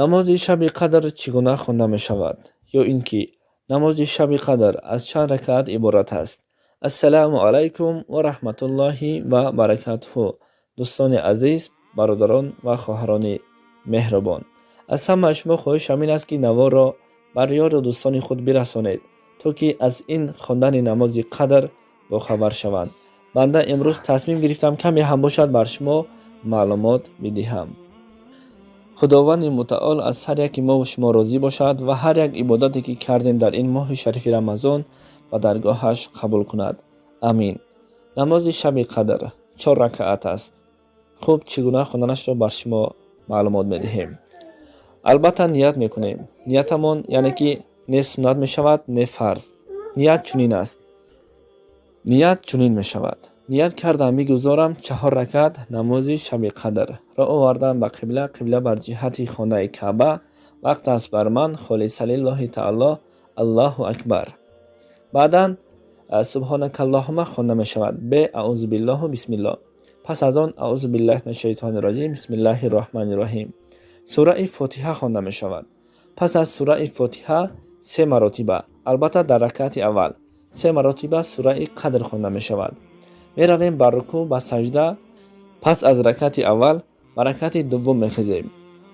Намози шаби қадр чӣ гуна хонда мешавад? Ё ин ки намози шаби қадр аз чанд ракаат иборат аст? Ассалому алайкум ва раҳматуллоҳи ва баракатуҳу. Дӯстони азиз, бародарон ва хоҳарони меҳрубон, аз ҳамаи шумо хоҳиш ҳамин аст, ки наворро бар ёру дӯстони худ бирасонед, то ки аз ин хондани намози қадр бохабар шаванд. Банда имрӯз тасмим гирифтам, каме ҳам бошад, бар шумо маълумот бидиҳам. Худованди мутаол аз ҳар яки мову шумо розӣ бошад ва ҳар як ибодате, ки кардем дар ин моҳи шарифи Рамазон, ба даргоҳаш қабул кунад. Амин. Намози шаби қадр чор ракаат аст. Хуб, чӣ гуна хонданашро бар шумо маълумот медиҳем. Албатта, ният мекунем. Ниятамон, яъне ки не суннат мешавад, не фарз. Ният чунин аст, ният чунин мешавад: ният кардам, бигузорам чаҳор ракат намози шаби қадр. Ро овардам ба қибла, қибла бар ҷиҳати хонаи Каъба. Вақт аст бар ман, холиса лиллоҳи таоло, Аллоҳу акбар. Баъдан субҳонакаллоҳума хонда мешавад бе аузу биллоҳу бисмиллоҳ. Пас аз он аузу биллаҳи мин шайтони раҷим, бисмиллаҳи роҳмани роҳим, сураи Фотиҳа хонда мешавад. Пас аз сураи Фотиҳа се маротиба, албатта дар ракаати аввал се маротиба сураи Қадр хонда мешавад. Меравем ба рукӯъ, ба саҷда. Пас аз ракати аввал ба ракати дуввум мехезем.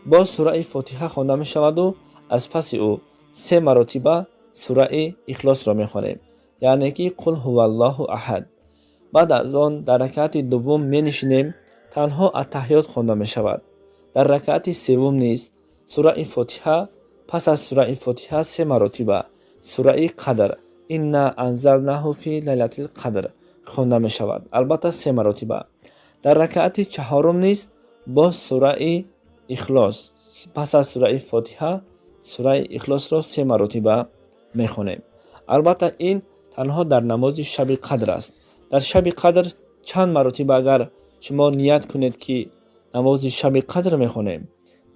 Боз сураи Фотиҳа хонда мешаваду аз паси ӯ се маротиба сураи Ихлосро мехонем, яъне ки қул ҳуваллоҳу аҳад. Баъд аз он дар ракаати дуввум менишинем, танҳо аттаҳиёт хонда мешавад. Дар ракаати севум низ сураи Фотиҳа, пас аз сураи Фотиҳа се маротиба сураи Қадр, инна анзалнаҳу фи лайлатил қадр хонда мешавад, албатта се маротиба. Дар ракаати чаҳорум низ боз сураи Ихлос, пас аз сураи Фотиҳа сураи Ихлосро се маротиба мехонем. Албатта, ин танҳо дар намози шаби қадр аст. Дар шаби қадр чанд маротиба агар шумо ният кунед, ки намози шаби қадр мехонем,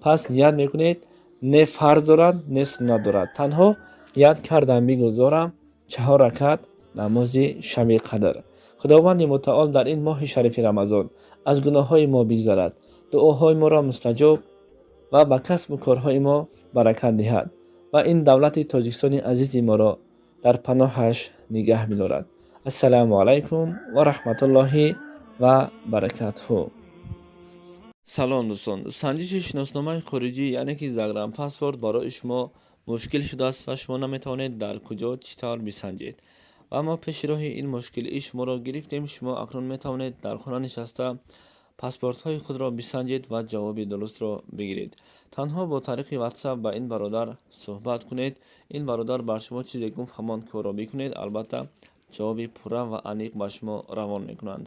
пас ният мекунед, не фарз дорад, не суннат дорад. Танҳо ният кардам, бигузорам чаҳор ракат намози шаби қадр. Худованди мутаол дар ин моҳи шарифи Рамазон аз гуноҳҳои мо бигзарад, дуоҳои моро мустаҷоб ва ба касбу корҳои мо баракат диҳад ва ин давлати Тоҷикистони азизи моро дар паноҳаш нигаҳ бидорад. Ассалому алайкум ва раҳматуллоҳи ва баракатуҳу. Салом, дӯстон! Санҷиши шиносномаи хориҷӣ, яъне ки загранпаспорт, барои шумо мушкил шудааст ва шумо наметавонед дар куҷо, чӣ тавр бисанҷед. Ва мо пеши роҳи ин мушкилии шуморо гирифтем. Шумо акнун метавонед дар хона нишаста паспортҳои худро бисанҷед ва ҷавоби дурустро бигиред. Танҳо бо тариқи Ватсап ба ин бародар суҳбат кунед. Ин бародар бар шумо чизе гуфт, ҳамон корро бикунед. Албатта, ҷавоби пурра ва аниқ ба шумо равон мекунанд.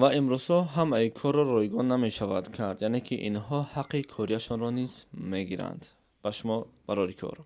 Ва имрӯзҳо ҳамаи корро ройгон намешавад кард, яъне ки инҳо ҳаққи кориашонро низ мегиранд. Ба шумо барори кор.